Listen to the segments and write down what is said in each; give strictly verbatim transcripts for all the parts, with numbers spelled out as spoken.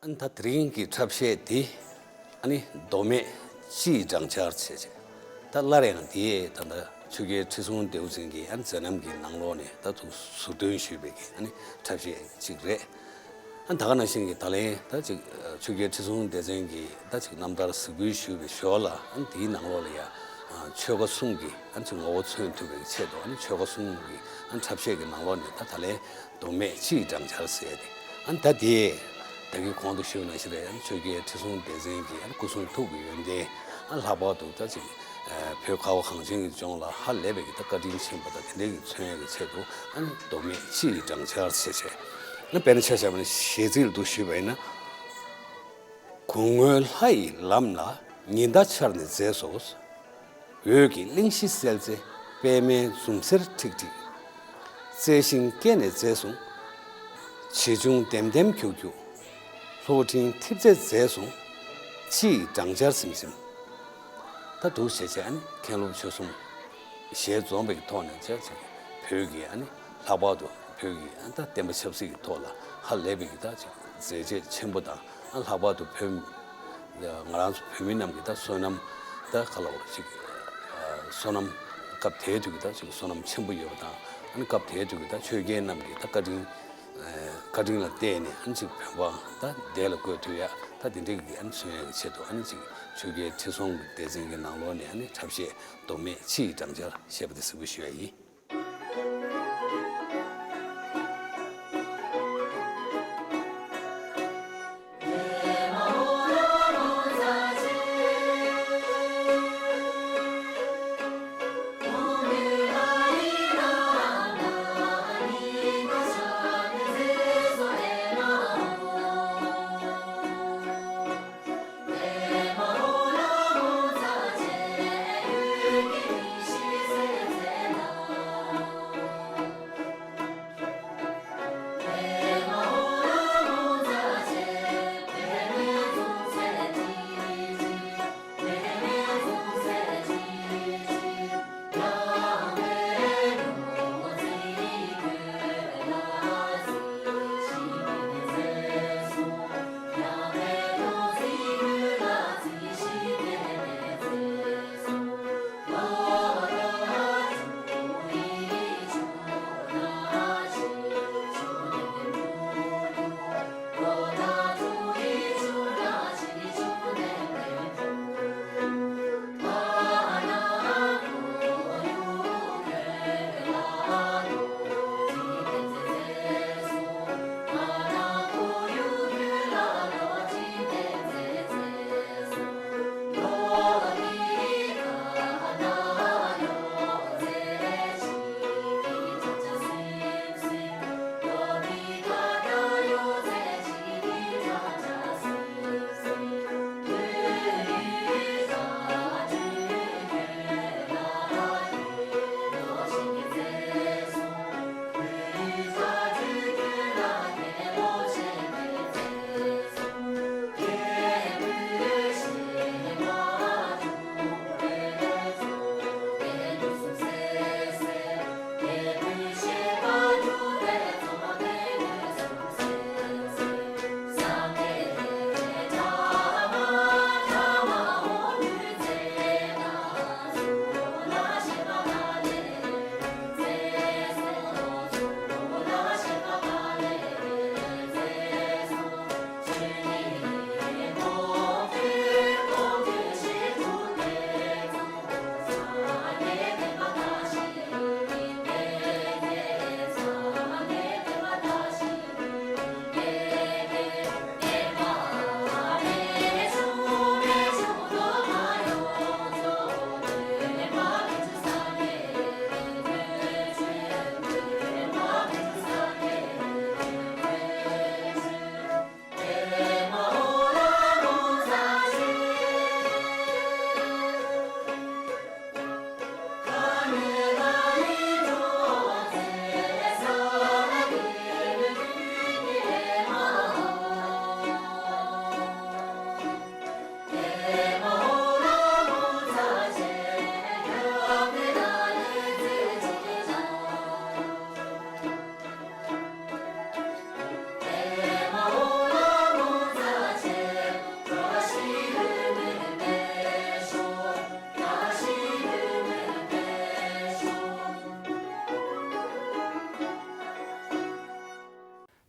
ཨ་ནི་ད་དེ་རིང་གི་འཁྲབ་གཞས་འདི་ཨ་ནི་མདོ་སྨད་སྤྱི་ཡི་སྦྲང་ཆར་བྱས་བྱས། ད་སླར་ཡང་འདི་ད་ལྟ་ཆོས་རྒྱལ་ཁྲི་སྲོང་ལྡེའུ་བཙན་གྱི་ཨ་ནི་མཛད་རྣམ་གྱི་ནང་ལོགས་ནས་ད་དུ་ཟུར་འདོན་ཞུས་པའི་གི་ཨ་ནི་འཁྲབ་གཞས་ཅིག་རེད། ཨ་ནི་ད་ག་ནང་བཞིན་གྱི་ད་ལན་ད་ཅིག་ཆོས་རྒྱལ་ཁྲི་སྲོང་ལྡེ་བཙན་གྱི་ད་ཅིག་རྣམ་ཐར་གཟིགས་འབུལ་ཞུས་པའི་ཞོར་ལ་ཨ་ནི་དེའི་ནང་ལོགས་ལ་ཡང་ཆོལ་ཁ་གསུམ་གྱི་ཨ་ནི་ཅིག་ངོ་བོ་མཚོན་ཐུབ་པའི་ཆེད་དུ་ཨ་ནི་ཆོལ་ཁ་གསུམ་གྱི་ཨ་ནི་འཁྲབ་གཞས་ཀྱི་ནང་ལོགས་ནས་ད་ད་ལན་མདོ་སྨད་སྤྱི་ཡི་སྦྲང་ཆར་ཟེར་ཏེ། ཨ་ནི་ད་དེ་ད་གིན་གོང་དུ་ཞུས་ནང་བཞིན་རེད། ཨ་ནི་ཆོས་རྒྱལ་ཁྲི་སྲོང་ལྡེ་བཙན་གྱི་ཨ་ནི་སྐུ་གསུང་ཐུགས་ཀྱི་ཡོན་ཏན་ཨ་ནི་ལྷག་པར་དུ་ད་ཅིག་བོད་ཁ་བ་གངས་ཅན་གྱི་ལྗོངས་ལ་ཧ་ལས་པའི་གི་ད་བཀའ་དྲིན་ཆེན་པོ་དང་དེ་འདྲའི་གི་མཚོན་ཡག་གི་ཆེད་དུ་ཨ་ནི་མདོ་སྨད་སྤྱི་ཡི་སྦྲང་ཆར་ཟེར་བྱས། ཨ་ནི་དཔེར་ན་ཆ་བཞག་པ་ན་གཞས་ཚིག་ལ་འདུག་ཞུས་པ་ཡིན་ན། དགུང་སྔོན་ལྷ་ཡི་ལམ་ལ་ཉི་ཟླ་འཆར་ནས་མཛེས་སོ། འོད་ཀྱི་གླིང་བཞི་གསལ་མཛེས་པདྨའི་འཛུམ་ཟེར་ཁྲིག་ཁྲིག། རྩེ་ཤིང་སྐེད་ནས་མཛེས་སོང་། བྱེ་ཆུང་ལྡེམ་ལྡེམ་ཁྱུག་ཁྱུག། ལྷོ་སྤྲིན་ཐིབས་ཚད་མཛེས་སོང་། ཕྱི་ཡི་སྦྲང་ཆར་ཟིམ་ཟིམ། ད་འདུག་བྱས་བྱས་ཨ་ནི་མཁན་སློབ་ཆོས་གསུམ་ཞལ་འཛོམས་པའི་ཐོག་ནས་བྱས་ཅིག་བོད་ཀྱི་ཨ་ནི་ལྷག་པར་དུ་བོད་ཀྱི་ཨ་ད་བསྟན་པ་ཆབ་སྲིད་ཀྱི་ཐོག་ལ་ཧ་ལས་པའི་གི་ད་ཅིག་མཛད་རྗེས་ཆེན་པོ་དང་། ཨ་ལྷག་པར་དུ་བོད་ང་རང་ཚོ་བོད་མི་རྣམས་ཀྱི་ད་བསོད་ནམས་ད་ག་ལ་བར་ཅིག་བསོད་ནམས་སྐབས་དེའི་དུས་ཀྱི་ད་ཅིག་བསོད་ནམས་ཆེན་པོ་ཡོད་པ་དང་། ཨ་ནི་སྐབས་དེའི་དུས་ཀྱི་ད་ཆོས་རྒྱལ་རྣམས་ཀྱི་ད་བཀའ་དྲིན་བཀའ་དྲིན་ལ་བརྟེན་ནས་ཨ་ནི་ཅིག་བོད་པ་ད་བདེ་ལ་འགོད་ཐུབ་ཡ་ད་དེ་འདྲའི་གི་ཨ་ནི་མཚོན་ཡ་གི་ཆེད་དུ་ཨ་ནི་ཅིག་ཆོས་རྒྱལ་ཁྲི་སྲོང་ལྡེ་བཙན་གྱི་ནང་ལོགས་ནས་ཨ་ནི་འཁྲབ་གཞས་མདོ་སྨད་ཕྱི་ཡི་སྦྲང་ཆར་ཞེས་པ་དེ་གཟིགས་འབུལ་ཞུ་ཡ་ཡིན།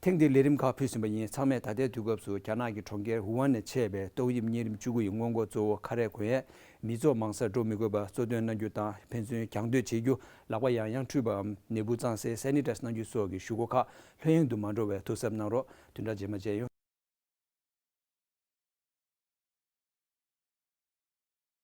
ཐེངས་འདིའི་ལས་རིམ་ཁག་ཕུལ་ཟིན་པ་ཡིན། ཚང་མས་ད་ལྟའི་དུས་སྐབས་སུ་རྒྱ་ནག་གི་གྲོང་ཁྱེར་ཝུ་ཧན་ནས་མཆེད་པའི་ཏོག་དབྱིབས་གཉན་རིམས་བཅུ་དགུ་ཡི་སྔོན་འགོག་གཙོ་བོ་ཁ་རས་གོན་ཡས། མི་ཚོགས་མང་སར་འགྲོ་མི་དགོས་པ་གཙོ་དོན་གནང་རྒྱུ་དང་། ཕན་ཚུན་གྱང་ལྟོས་བྱེད་རྒྱུ། ལག་པ་ཡང་ཡང་འཁྲུད་པའམ་ནད་འབུ་གཙང་སེལ་སེ་ནི་ཊའི་ཛི་གནང་རྒྱུ་སོགས་ཀྱི་ཞུ་སྒོ་ཁག་ལྷོད་གཡེང་དུ་མ་འགྲོ་བའི་ཐུགས་གཟབ་གནང་རོགས། བདུན་ཕྲག་རྗེས་མ་མཇལ་ཡོང་།